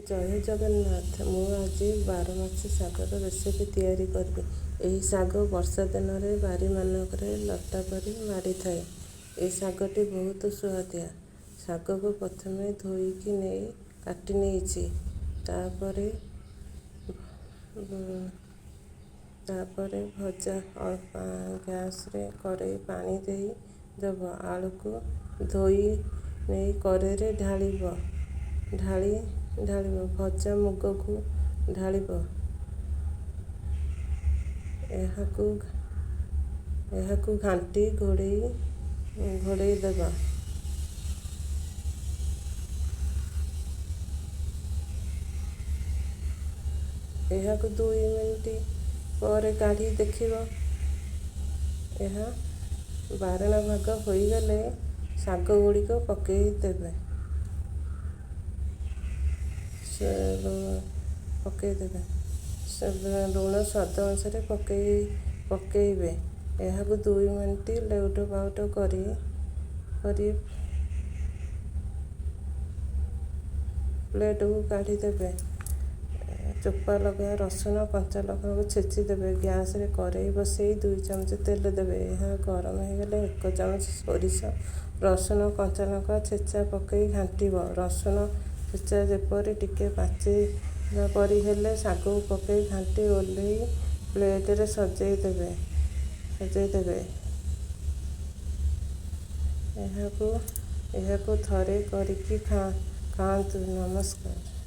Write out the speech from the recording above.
ଜୟ ଜଗନ୍ନାଥ। ମୁଁ ଆଜି ବାରମାସୀ ଶାଗର ରେସିପି ତିଆରି କରିବି। ଏହି ଶାଗ ବର୍ଷା ଦିନରେ ବାରିମାନଙ୍କରେ ଲଟା ପରି ମାଡ଼ିଥାଏ। ଏ ଶାଗଟି ବହୁତ ସୁଆଦିଆ। ଶାଗକୁ ପ୍ରଥମେ ଧୋଇକି ନେଇ କାଟି ନେଇଛି। ତାପରେ ଭଜା ଗ୍ୟାସରେ କରେଇ ପାଣି ଦେଇ ଦେବ। ଆଳୁକୁ ଧୋଇ ନେଇ କରେଇରେ ଢାଳିବ, ଢାଳି ଢାଳିବ ଭଜା ମୁଗକୁ ଢାଳିବ। ଏହାକୁ ଘାଣ୍ଟି ଘୋଡ଼େଇ ଘୋଡ଼େଇ ଦେବା। ଏହାକୁ 2 ମିନିଟ୍ ପରେ କାଢ଼ି ଦେଖିବ। ଏହା ବାରଣା ଭାଗ ହୋଇଗଲେ ଶାଗ ଗୁଡ଼ିକ ପକାଇ ଦେବେ, ପକାଇଦେବେ। ଲୁଣ ସ୍ୱାଦ ଅନୁସାରେ ପକାଇବେ। ଏହାକୁ 2 ମିନିଟ୍ ଲେଉଟ ପାଉଟ କରି କରି ପ୍ଲେଟକୁ କାଢ଼ିଦେବେ। ଚୋପା ଲଗା ରସୁଣ କଞ୍ଚା ଲଙ୍କାକୁ ଛେଚି ଦେବେ। ଗ୍ୟାସରେ କରେଇ ବସାଇ 2 ଚାମଚ ତେଲ ଦେବେ। ଏହା ଗରମ ହେଇଗଲେ 1 ଚାମଚ ସୋରିଷ, ରସୁଣ, କଞ୍ଚା ଲଙ୍କା ଛେଚା ପକାଇ ଘାଣ୍ଟିବ। ରସୁଣ ଛେଚା ଯେପରି ଟିକେ ପାଚିଲା ପରି ହେଲେ ଶାଗକୁ ପକାଇ ଘାଣ୍ଟି ଓହ୍ଲାଇ ପ୍ଲେଟରେ ସଜେଇ ଦେବେ, ସଜେଇ ଦେବେ। ଏହାକୁ ଥରେ କରିକି ଖାଆନ୍ତୁ। ନମସ୍କାର।